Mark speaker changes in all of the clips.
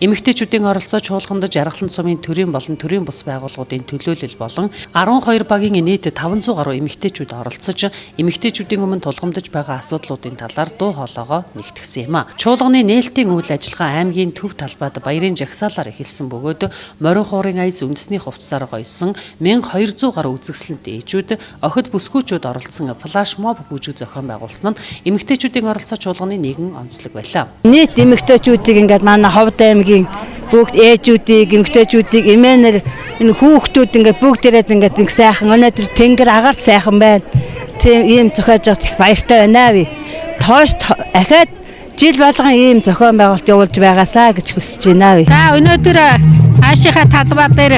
Speaker 1: Эмэгтэйчүүдийн оролцоо чуулганд Жаргалан сумын төрийн болон төрийн бус байгууллагуудын төлөөлөл болон 12 багийн нийт 500 гаруй эмэгтэйчүүд оролцож, эмэгтэйчүүдийн өмнө тулгамдж байгаа асуудлуудын талаар дуу хоолойгоо нэгтгсэн юм а. Чуулганы нээлтийн үйл ажиллагаа аймгийн төв талбайд баярын жагсаалаар эхэлсэн бөгөөд морин хуурын аяз үндэсний хувцсаар гоёсон 1200 гаруй үзэсгэлэнт ээжүүд, охид бүсгүүчүүд оролцсон флаш моб гүйжиг зохион байгуулсан нь эмэгтэйчүүдийн оролцоо чуулганы нэгэн онцлог байлаа.
Speaker 2: Нийт эмэгтэйчүүдийг ингээд манай Ховд аймгийн бүгд ээжүүдийг, эмэгтэйчүүдийг эмээнэр энэ хүүхдүүд ингээд бүгд ирээд ингээд нэг сайхан өнөөдөр тэнгэр агаар сайхан байна. Тийм ийм зохиож байгаад их баяртай байна би. Тоош ахаад жил болгон ийм зохион байгуулалт явуулж байгаасаа гэж хүсэж байна би.
Speaker 3: За өнөөдөр аашийнхаа талбай дээр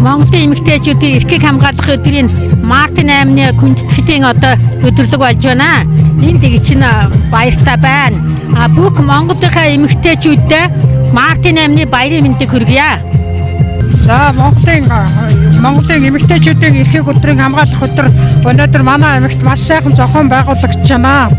Speaker 3: Монголын эмэгтэйчүүдийн эрхийг хамгаалах өдрийн мартын 8-ны хүндэтгэлийн одоо өдөрлөг болж байна. Энд чинь баяртай байна. А бүх Монголынхаа эмэгтэйчүүдэд мартын 8-ны баярын мэндийг хүргье.
Speaker 4: За Монголын эмэгтэйчүүдийн эрхийг өдрийг хамгаалах өдөр өнөөдөр манай аймагт маш сайхан зохион байгуулагдаж байна.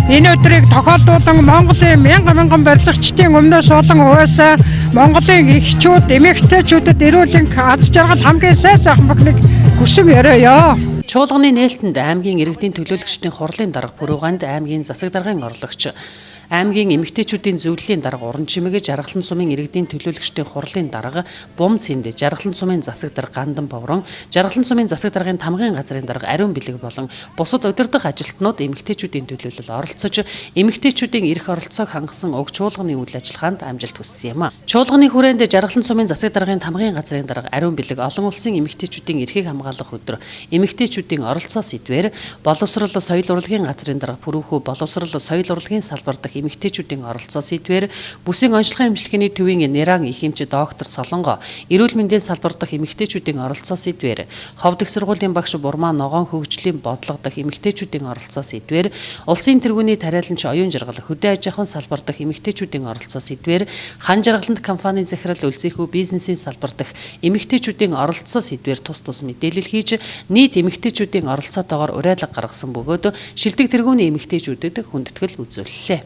Speaker 4: Энэ өдрийг тохиолдуулан Монголын мянган мянган барилгачдын өмнөөс болон угаасаа Монголын эгчүүд, эмэгтэйчүүдэд эрүүл аз жаргал хамгийн сайн сайхан бүхнийг хүсэн яриа.
Speaker 1: Чуулганы нээлтэнд аймгийн иргэдийн төлөөлөгчдийн хурлын дарга Пүрүүганд аймгийн засаг даргын орлогч, аймгийн эмэгтэйчүүдийн зөвлөлийн дарга Уран Чимэг, Жаргалан сумын иргэдийн төлөөлөгчдийн хурлын дарга Бум Цэнд, Жаргалан сумын засаг дарга Гандан Боврон, Жаргалан сумын засаг даргын тамгын газрын дарга Ариун Бэлэг болон бусад удирдах ажилтнууд эмэгтэйчүүдийн төлөөлөл оролцож, эмэгтэйчүүдийн эрх оролцоог хангасан уг чуулганы үйл ажиллагаанд амжилт хүссэн юм а. Чуулганы хүрээнд Жаргалан сумын засаг даргын тамгын газрын дарга Ариун Бэлэг олон улсын эмэгтэйчүүдийн эрхийг хамгаалах өдөр эмэгтэйчүүдийн оролцоо сэдвээр боловсрол соёл урлагийн газрын дарга Пүрүүхүү боловсрол соёл урлагийн салбар дахь эмэгтэйчүүдийн оролцоо сэдвээр бүсийн онцлогын эмчилгээний төвийн Нэран их эмч доктор Солонгоо эрүүл мэндийн салбар дахь эмэгтэйчүүдийн оролцоо сэдвээр Ховд их сургуулийн багш Бурмаа ногоон хөгжлийн бодлого дахь эмэгтэйчүүдийн оролцоо сэдвээр улсын тэргүүний тариаланч Оюун Жаргал хөдөө аж ахуйн салбар дахь эмэгтэйчүүдийн оролцоо сэдвээр Хан Жаргалант компанийн захирал Үлзийхүү бизнесийн салбар дахь эмэгтэйчүүдийн оролцоо сэдвээр тус тус мэдээлэл хийж нийт эмэгтэйчүүдийн оролцоотойгоор уриалга гаргасан бөгөөд шилдэг тэргүүний эмэгтэйчүүдэд хүндэтгэл үзүүллээ.